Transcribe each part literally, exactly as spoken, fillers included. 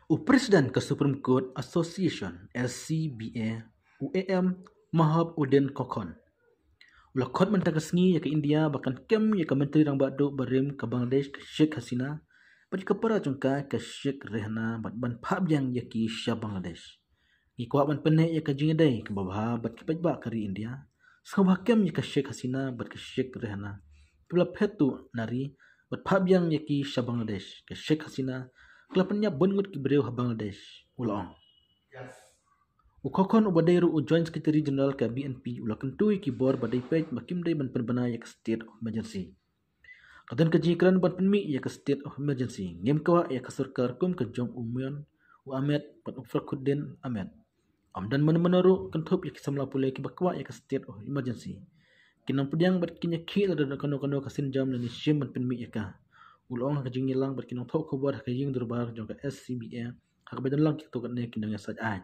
U President ka Supreme Court Association, S C B A, u A M Mahab Uddin Khokhon, u la khot mynta ka sngi ïa ka India ba kan kem ïa ka Myntri Rangbah Duh barim ka Bangladesh, ka Sheikh Hasina, bad ïa ka para jong ka, ka Sheikh Rehana, bad ban phah biang ïa ki sha Bangladesh. Ngi kwah ban pynneh ïa ka jingïadei kaba bha bad ki paidbah ka ri India. Sngewbha kem ïa ka Sheikh Hasina bad ka Sheikh Rehana, kiba la phet tuh na ri, bad phah biang ïa ki sha Bangladesh. Ka Sheikh Hasina ka la pynïap bun ngut ki briew ha Bangladesh, u la ong. U Khokhon, uba dei ruh u Joint Secretary General ka B N P, u la kyntu ïa ki bor ba dei peit ba kim dei ban pynbna ïa ka state of emergency. Ka don ka jingkren ban pynmih ïa ka state of emergency. Ngim kwah ïa ka sorkar kum ka jong u Humayun, u Ahmed bad u Fakhruddin Ahmed. Ym don mano mano ruh kynthup ïa ki samla pule kiba kwah ïa ka state of emergency. Ki nongpdiang bad kin ïakhih lada don kano kano ka sienjam lane shim ban pynmih ïa ka, u la ong ha ka jingïalang bad ki nongthoh khubor ha ka ïing dorbar jong ka S C B A, ha kaba ïadon lang katto katne ki nongïasaid aiñ.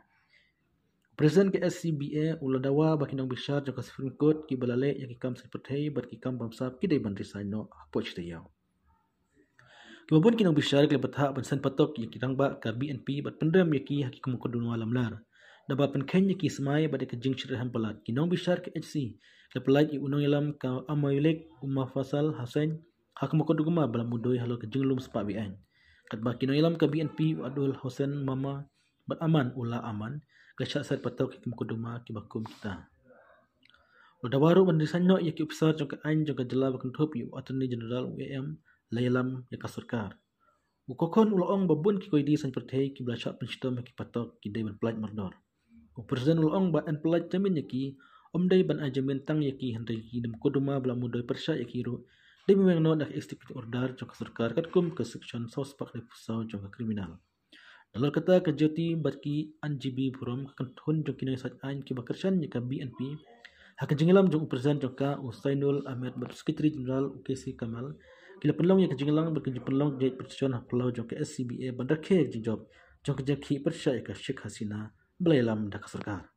President ka S C B A u la dawa ba ki nongbishar jong ka Supreme Court kiba la leh ïa ki kam saiñ pyrthei bad ki kam bamsap ki dei ban resign noh hapoh shi taïew. Kiba bun ki nongbishar ki la bthah ban saiñ patok ïa ki rangbah ka B N P bad pynrem ïa ki ha ki mukotduma lamler, da ba pynkheiñ ïa ki smai bad ïa ka jingshitrhem palat. Ki nongbishar ka H C ki la pyllait ïa u nongïalam ka Awami League, u Mofasal Hossain, ha ka mukotduma ba la mudui halor ka jinglum spah be-aiñ, katba ki nongïalam ka B N P, u Abdul Hossain Mama bad Aman Ullah Aman, ki la shah saiñ patok ïa ki mukotduma kiba kum kita. U la dawa ruh ban resign noh ïa ki ophisar jong ka aiñ jong ka jylla, ba kynthup ïa u Attorney General, u A M, la ïalam ïa ka sorkar. U Khokhon u la ong ba bun ki koidi saiñ pyrthei kiba la shah pynshitom ha ki patok ki dei ban pyllait mardor. U President u la ong ba yn pyllait jamin ïa ki, ym dei ban ai jamin tang ïa ki, hynrei ki mukotduma ba la mudui pyrshah ïa ki ruh dei ban weng noh da ka executive order jong ka sorkar katkum ka section saw spah khyndai phew saw jong ka criminal. Nalor kata, ka Jyoti bad ki Anjibi Burom, ka kynhun jong ki nongïasaid aiñ kiba kyrshan ïa ka B N P, ha ka jingïalam jong u President jong ka, u Sainul Ahmed, bad u Secretary General, u K C Kamal, ki la pynlong ïa ka jingïalang bad ka jingpynlong jait petition ha phyllaw jong ka S C B A ban rakhe ïa ka jingjop jong ka jingïakhih pyrshah ïa ka Sheikh Hasina ba la ïalam da ka sorkar.